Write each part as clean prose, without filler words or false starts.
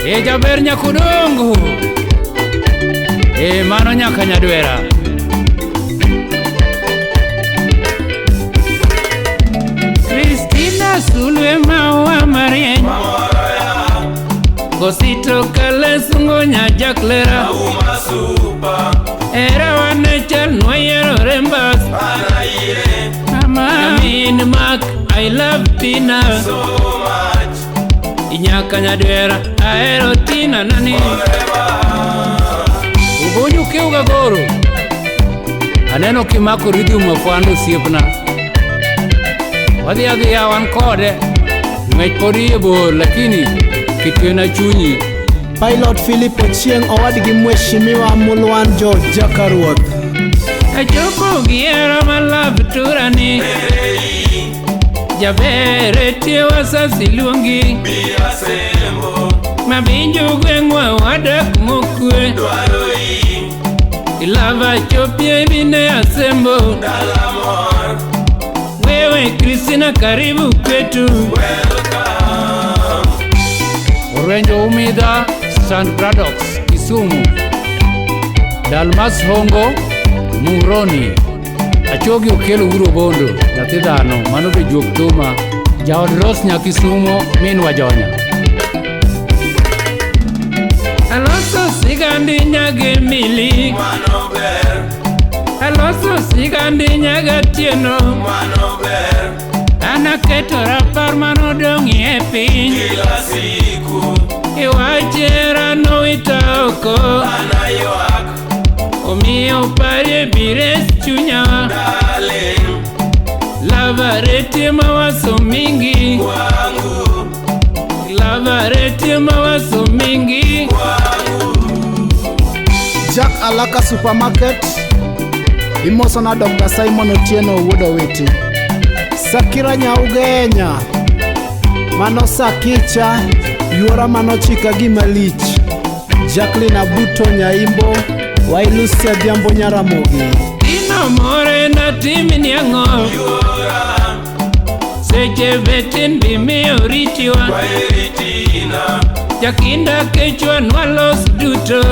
E jaber nyakodongo. E mano nyaka nyadwera. Kristina sulwe maua marieny. Kosito kale sungo nya jaklera. Era wane chal nwayiero rembas. Mama min Mark, I love Tina. So much. Inyaka nyadwera ahero Tina nani. Ubonyo kiuga goro. Aneno kimako rhythm afwando osiepna. Wadhi adhiya wan kode. Ng'wech pod iye bor lakini kitwena chunyi. Pilot Philip Ochieng owadgi Mheshimiwa Mulwan George Jakaruoth. Achopo gi hera ma love turani. Jaber etie wasasi luongi. Mabinju gweng'wa wadak mokwe. Ilava chopie mine asembo. Wewe Kristina karibu kwetu. Orenjo Umida, St. Bradox, Kisumu. Dalmas Hongo, Muroni. Achogi Okelo Uro Bondo, nyathi dhano, mano be juok thuma. Jaod Ros nya Kisumo, min Wajonya. Aloso sigandi nyage mili. Aloso sigandi nyaga tieno. An aketo rapar manodong' e piny. Iwach hera nowita oko. Omiyo parie bires chunya. Lava retie mawazo mingi. Lava retie mawazo mingi. Jack Alaka Supermarket. Imosona Dr. Simon Otieno wuod Owiti. Sakira Nyaugenya. Mano Sakicha, yuora manochika gima lich. Jacqueline Abuto Nyaimbo, Wailusia Adhiambo Nyaramogi. Ino more natimni ang'o? Seche betin bimiyo ritiwa. Jakinda kechwa nwalos duto.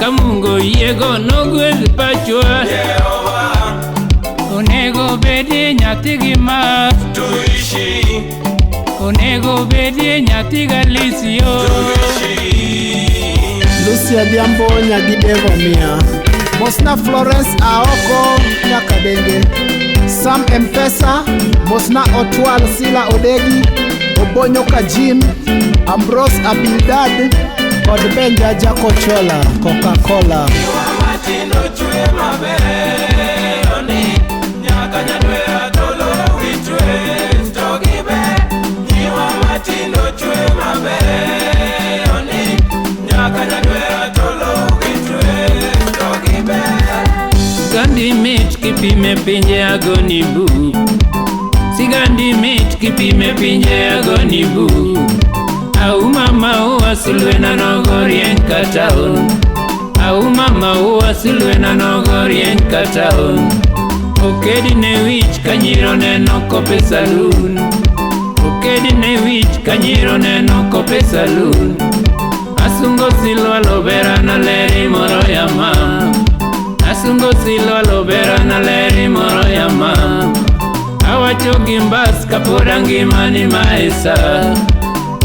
Ka Mungu oyiego nogwedh pachwa. Onego bedie nyathi gi Mark. Onego bedie nyathi Galisio. Lucy Adhiambo Nyagidevo Mia. Mosna Florence Aoko Nyakadenge. Sam Mpesa, Mosna Otwal Sila Odegi, Obonyo Kajim, Ambrose Abildad, kod Benja Jakochola, Coca-Cola. Matindo chwe maber ni nyaka nyadwera tolo witwe to gibe nyiwa matindo chwe maber ni nyaka nyadwera tolo witwe to gibe. Sigandi mit kipime pinje agoni bu. Sigandi mit kipime pinje agoni bu. Auma maua sulwena nogorien kataon. Auma maua sulwena nogorien kataon. Okedi ne wich kanyiro neno kope saloon. Okedi ne wich kanyiro neno kope saloon. Asungo silwa lobera na leri moro ya ma. Asungo silwa lobera na leri moro ya ma. Awacho gi mbas kapod angima ni maesa.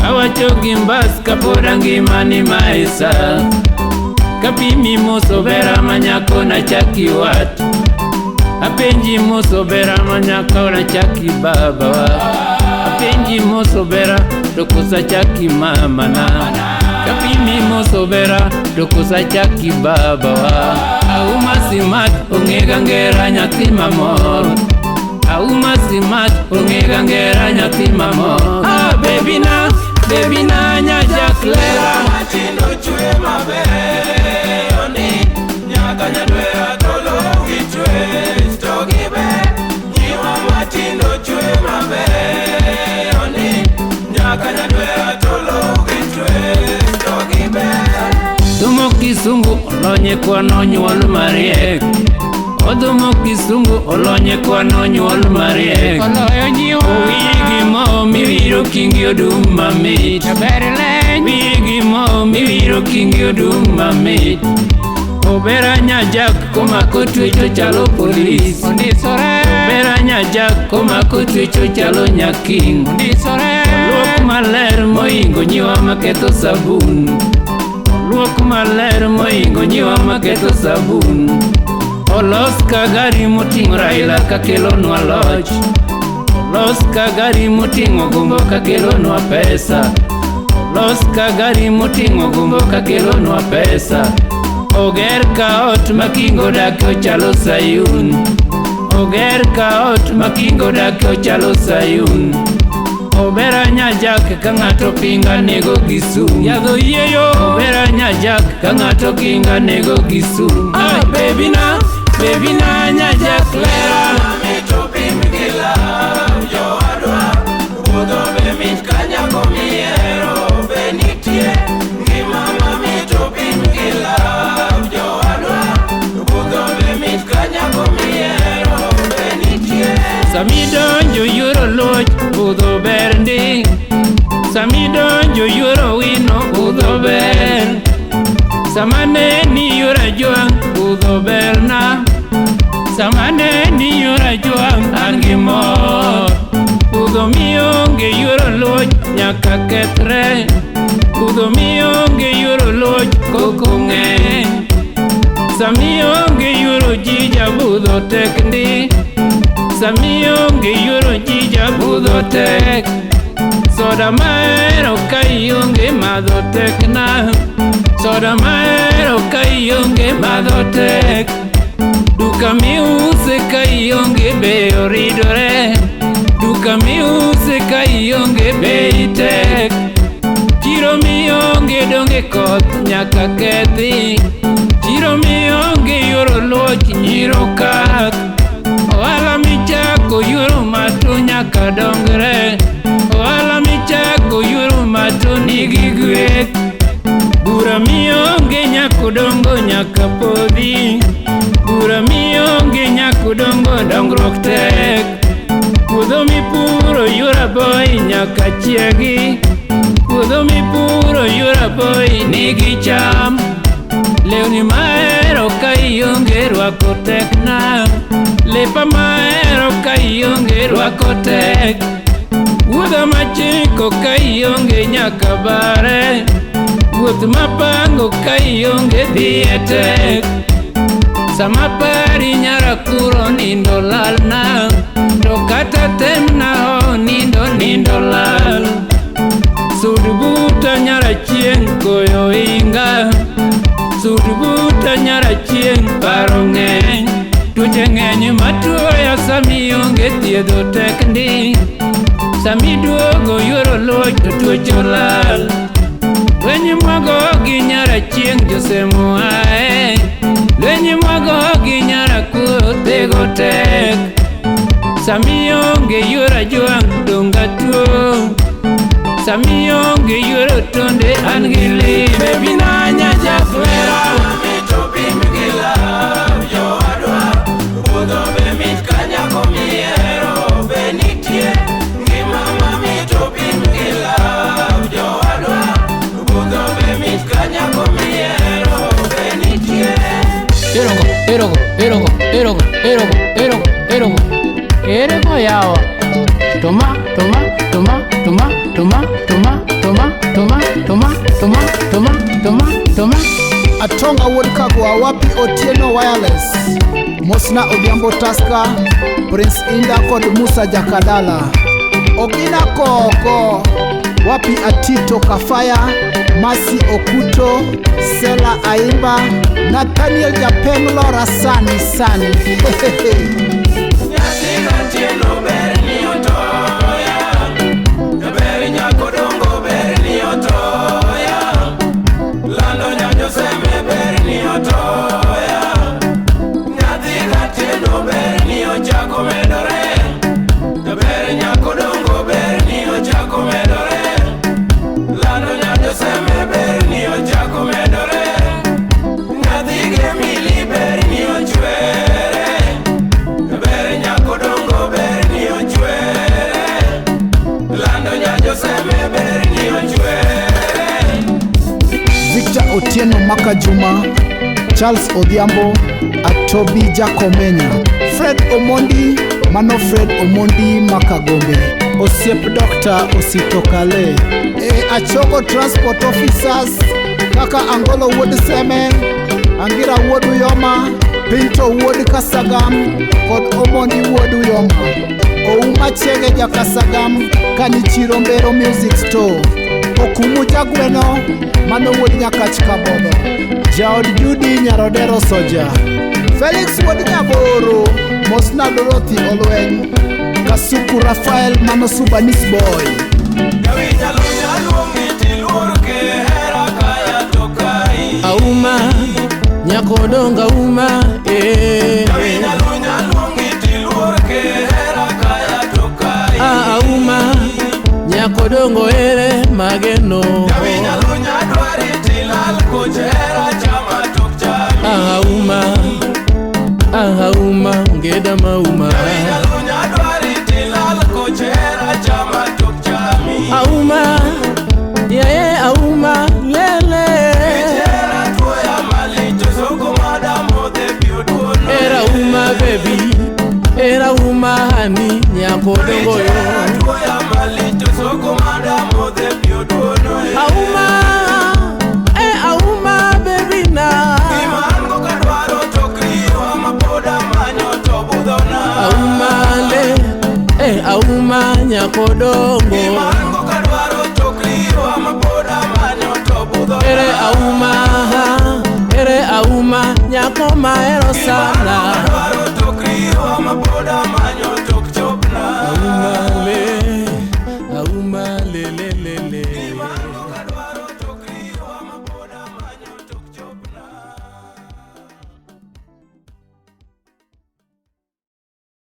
Awacho gi mbas kapod angima ni maesa. Kapimi moso bera manyako na chaki wat. Apenji moso bera manyako na chaki baba. Apenji moso bera to kosa chaki mama na. Kapimi moso bera to kosa chaki baba. Auma simat ong'ega ngera nyathi mamor. Auma simat ong'ega ngera nyathi mamor. Ah baby na, baby na nya Jacklera. Matindo chwe maber ni nyaka nyadwera tolo witwe to gibe nyiwa matindo chwe maber ni nyaka nyadwera tolo witwe to gibe. Dhumo kisungu olonye kwano nyuol mariek. Odhumo kisungu olonye kwano nyuol mariek. Oloyo nyiwa. Owinyi gi mo miwiro kingi odum mamit. Jaber biro kingi odum mamit. Obera nyajak komako twecho chalo polis. Ondisore. Obera nyajak komako twecho chalo nyaking. Ondisore. Luok maler moingo nyiwa maketho sabun. Luok maler moingo nyiwa maketho sabun. Olos ka gari moting'o Raila kakelonwa loch. Olos ka gari moting'o gombo kakelonwa pesa. Olos ka gari moting'o gombo kakelonwa pesa. Oger ka ot ma kingo dak ochalo Sayun. Oger ka ot ma kingo dak ochalo Sayun. Obera nyajak ka ng'ato pinga nego gi sum. Yadho yieyo. Obera nyajak ka ng'ato kinga nego gi sum. Ah, baby na, baby na nyajak lera. Mamit opim gi love jowadwa. Budho be mit ka nyako mihero be nitie. Ngima mamit opim gi love jowadwa. Budho be mit ka nyako mihero be nitie. Sami donjo yuoro loch budho ber ndi. Sami donjo yuoro wino budho ber. Sama ne ni yuoro ajwang' budho berna. Sama ne ni yuoro ajwang' an gi mor. Budho mionge yuoro loch nyaka kethre. Budho mionge yuoro loch koko ng'eny. Sami onge yuoro jija budho tek ndi. Sami onge yuoro jija budho tek. Soda mahero ka ionge madho tek na. Soda mahero ka ionge madho tek. Duka miuse ka ionge be oridore. Duka miuse ka ionge bei tek. Chiro mionge donge koth nyaka kethi. Chiro mionge yuoro loch nyiro kak. Ohala michako yuoro mato nyaka dongre. Ohala michako yuoro mato nigi gweth. Bura mionge nyako dongo nyaka podhi. Bura mionge nyako dongo dongruok tek. Puodho mipuro yuoro boy nyaka chiegi. Puodho mipuro yuoro boy nigi cham. Lewni mahero ka ionge rwako tek na. Lepa mahero ka ionge rwako tek. Wuodha machiko ka ionge nyaka bare. Wuoth mapango ka ionge dhiye tek. Sama pari nyara kuro nindo lalna. To kata temna ho nindo nindo lal. Sud buta nyara chieng' koyo inga. Sud buta nyara chieng' paro ng'eny. Tuoche ng'eny matuoya sami onge thiedho tek ndi. Sami duogo yuoro loch to tuoche olal. Lweny mwago gi nyara chieng' josemo ae. Lweny mwago gi nyara kuo thego tek. Sami onge yuoro ajwang' donga tuo. Sami onge yuoro tonde an gi lit. Baby na nyajak lera. Mamit opim gi love jowadwa. Budho be mit ka nyako mihero be nitie. Ngima mamit opim gi love jowadwa. Budho be mit ka nyako mihero be nitie. Erogo, erogo, erogo, erogo, erogo, erogo, erogo. Erego yawa. Toma, toma, toma, toma, toma, toma, toma, toma, toma, toma, toma, toma, toma. Atonga wuod Kagwa wapi Otieno Wireless. Mosna Odhiambo Tusker, Prince Inda kod Musa Jakadala. Ogina Koko wapi Atito Kafaya, Masi Okuto, Sela Aimba, Nathaniel Japeng Lora sani sani. Nyathi katieno ber ni otoya. Ber nyako dongo ber ni otoya. Lando nyanyo seme ber ni otoya. Nyathi katieno ber ni ochako medore. Ber nyako dongo ber ni ochako medore. Lando nyanyo seme ber ni ochako medore. Nyathi gemili ber ni ochwere. Ber nyako dongo ber ni ochwere. Lando nyanyo seme ber ni ochwere. Victor Otieno Makajuma, Charles Odhiambo, Atobi Jakomenya, Fred Omondi, mano Fred Omondi Makagombe, osiep Dr. Osito Kale, e Achogo Transport Officers kaka Angolo wuod Seme, Angira wuod Uyoma, Pinto wuod Kasagam kod Omondi wuod Uyoma. Ouma Chege Jakasagam kanichiro Mbero Music Store. Okumu Jagweno mano wuod Nyakach Kabodho. Jaod Judy Nyarodero Soja. Felix wuod Nyaboro, Mosna Dorothy Olweny. Kasuku Rafael mano Subanis Boy. Auma nyako donga uma eh. Ah, auma nyako dongo ere mageno. Ah, auma, ah, auma ngeda mauma. Auma yaye auma lele. Era uma baby, era uma hani nyako dongo yo. Auma, eh auma baby na. Auma le, eh auma nyako dongo. Ere auma, ere auma nyako mahero sana.